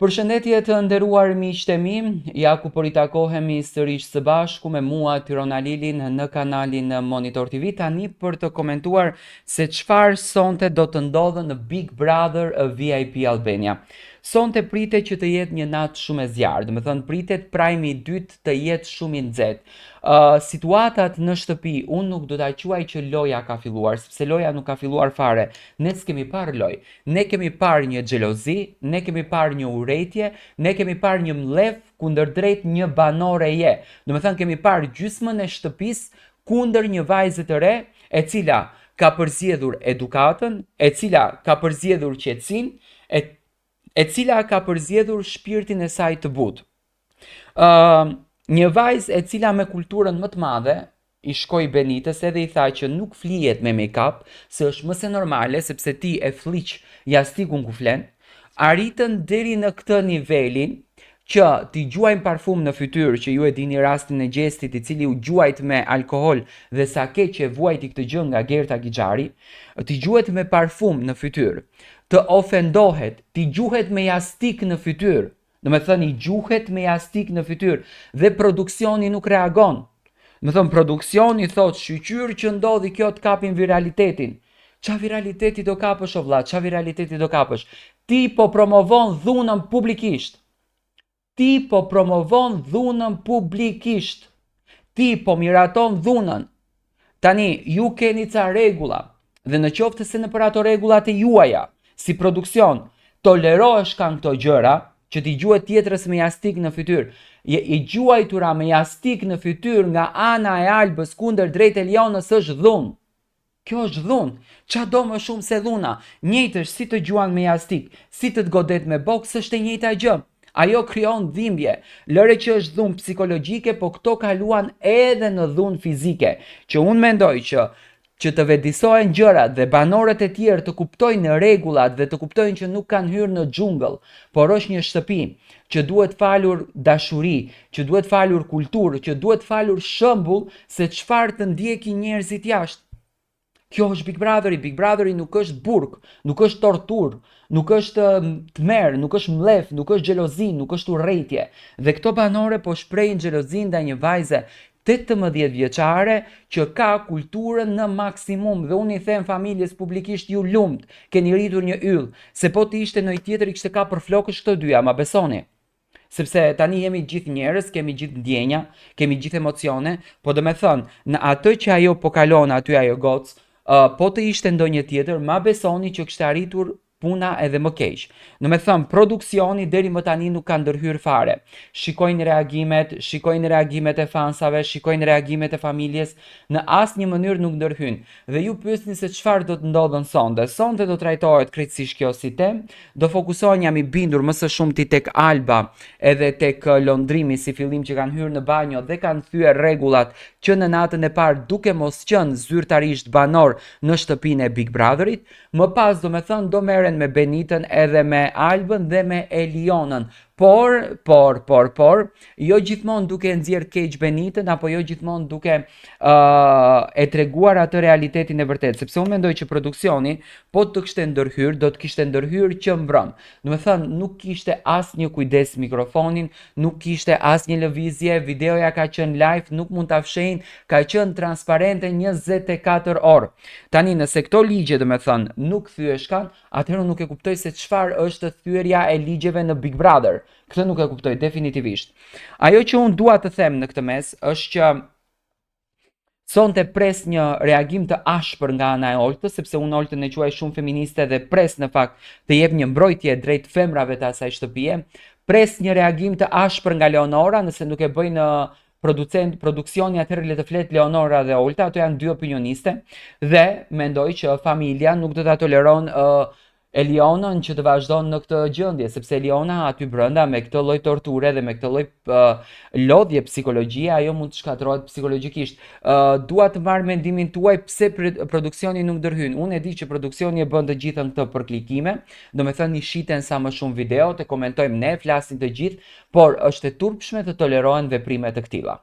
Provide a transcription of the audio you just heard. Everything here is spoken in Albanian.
Përshëndetje të nderuar miqtë e mi, ja ku po ritakohemi sërish së bashku me mua Tiron Alilin në kanalin Monitor TV tani për të komentuar se çfarë sonte do të ndodhë në Big Brother VIP Albania. Sonte pritet që të jetë një natë shumë e zjarrtë, domethënë pritet prime i dytë të jetë shumë i nxehtë. Uh, situatat në shtëpi, unë nuk do ta quaj që loja ka filluar, sepse loja nuk ka filluar fare. Ne s'kemi parë lojë. Ne kemi parë një xhelozi, ne kemi parë një urrejtje, ne kemi parë një mllef kundërdrejt një banoreje. Domethënë kemi parë gjysmën e shtëpisë kundër një vajze të re, e cila ka përzgjedhur edukatën, e cila ka përzgjedhur qetësinë, e e cila ka përzgjedhur shpirtin e saj të butë. Ë, uh, një vajzë e cila me kulturën më të madhe i shkoi Benitës edhe i tha që nuk flihet me make-up, se është më se normale sepse ti e flliq jastikun ku flen, arritën deri në këtë nivelin që t'i gjuajnë parfum në fytyrë, që ju e dini rastin e Gjestit i cili u gjuajt me alkool dhe sa keq e vuajti këtë gjë nga Gerta Gixhari, t'i gjuhet me parfum në fytyrë, të ofendohet, t'i gjuhet me jastik në fytyrë, Domethënë i gjuhet me jastik në fytyrë dhe produksioni nuk reagon. Domethënë produksioni thotë shyqyr që ndodhi kjo të kapim viralitetin. Ça viraliteti do kapësh o vlla, ça viraliteti do kapësh? Ti po promovon dhunën publikisht. Ti po promovon dhunën publikisht. Ti po miraton dhunën. Tani, ju keni ca rregulla, dhe në qoftë se nëpër ato rregullat e juaja, si produksion, toleroheshkan këto gjëra, që t'i gjuhet tjetrës me jastik në fytyrë, e, e gjuajtura me jastik në fytyrë nga ana e Albës kundërdrejt Elionës është dhunë. Kjo është dhunë. Ça do më shumë se dhuna? Njëjtë është si të gjuan me jastik, si të të godet me boks është e njëjta gjë. Ajo krijon dhimbje. Lëre që është dhunë psikologjike, po këto kaluan edhe në dhunë fizike, që unë mendoj që që të vetëdisohen gjërat dhe banorët e tjerë të kuptojnë rregullat dhe të kuptojnë që nuk kanë hyrë në xhungël, por është një shtëpi që duhet falur dashuri, që duhet falur kulturë, që duhet falur shembull se çfarë të ndjekin njerëzit jashtë. Kjo është Big Brotheri, Big Brotheri nuk është burg, nuk është torturë, nuk është tmerr, nuk është mllef, nuk është xhelozi, nuk është urrejtje. Dhe këto banore po shprehin xhelozinë ndaj një vajze 18 vjeçare që ka kulturën në maksimum dhe unë i them familjes publikisht ju lumtë, keni rritur një yll, se po të ishte ndonjë tjetër i kishte kap për flokësh këto dyja, ma besoni. Sepse tani jemi gjithë njerëz, kemi gjithë ndjenja, kemi gjithë emocione, po domethënë, në atë që ajo po kalon aty ajo gocë, uh, po të ishte ndonjë tjetër, ma besoni që kishte arritur puna edhe më keq. Domethënë, produksioni deri më tani nuk ka ndërhyrë fare. Shikojnë reagimet, shikojnë reagimet e fansave, shikojnë reagimet e familjes, në asnjë mënyrë nuk ndërhyjnë. Dhe ju pyesni se çfarë do të ndodhën sonte. Sonte do trajtohet krejtësisht kjo si temë, do fokusohen jam i bindur më së shumti tek Alba edhe tek Londrimi si fillim që kanë hyrë në banjo dhe kanë thyer rregullat që në natën e parë duke mos qenë zyrtarisht banor në shtëpinë e Big Brotherit. Më pas domethënë do merren me Benitën edhe me Albën dhe me Elionën. Por, por, por, por, jo gjithmonë duke e nxjerrë keq Benitën apo jo gjithmonë duke uh, e treguar atë realitetin e vërtetë, sepse unë mendoj që produksioni po të kishte ndërhyrë, do të kishte ndërhyrë që mbrëm. Domethënë nuk kishte asnjë kujdes mikrofonin, nuk kishte asnjë lëvizje, videoja ka qenë live, nuk mund ta fshehin, ka qenë transparente 24 orë. Tani nëse këto ligje domethënë nuk thyeshkan, atëherë unë nuk e kuptoj se çfarë është thyerja e ligjeve në Big Brother. Këtë nuk e kuptoj definitivisht. Ajo që unë dua të them në këtë mes është që sonte pres një reagim të ashpër nga ana e Oltës, sepse unë Oltën e quaj shumë feministe dhe pres në fakt të jep një mbrojtje drejt femrave të asaj shtëpie. Pres një reagim të ashpër nga Leonora, nëse nuk e bëjnë producent produksioni atëherë le të flet Leonora dhe Olta, ato janë dy opinioniste dhe mendoj që familja nuk do ta toleron uh, Elionën që të vazhdon në këtë gjendje, sepse Eliona aty brenda me këtë lloj torture dhe me këtë lloj uh, lodhje psikologjie, ajo mund të shkatërrohet psikologjikisht. Uh, dua të marr mendimin tuaj pse produksioni nuk ndërhyn. Unë e di që produksioni e bën të gjithën këtë për klikime, domethënë i shiten sa më shumë video, të komentojmë ne, flasin të gjithë, Por është e turpshme të tolerohen veprime të këtilla.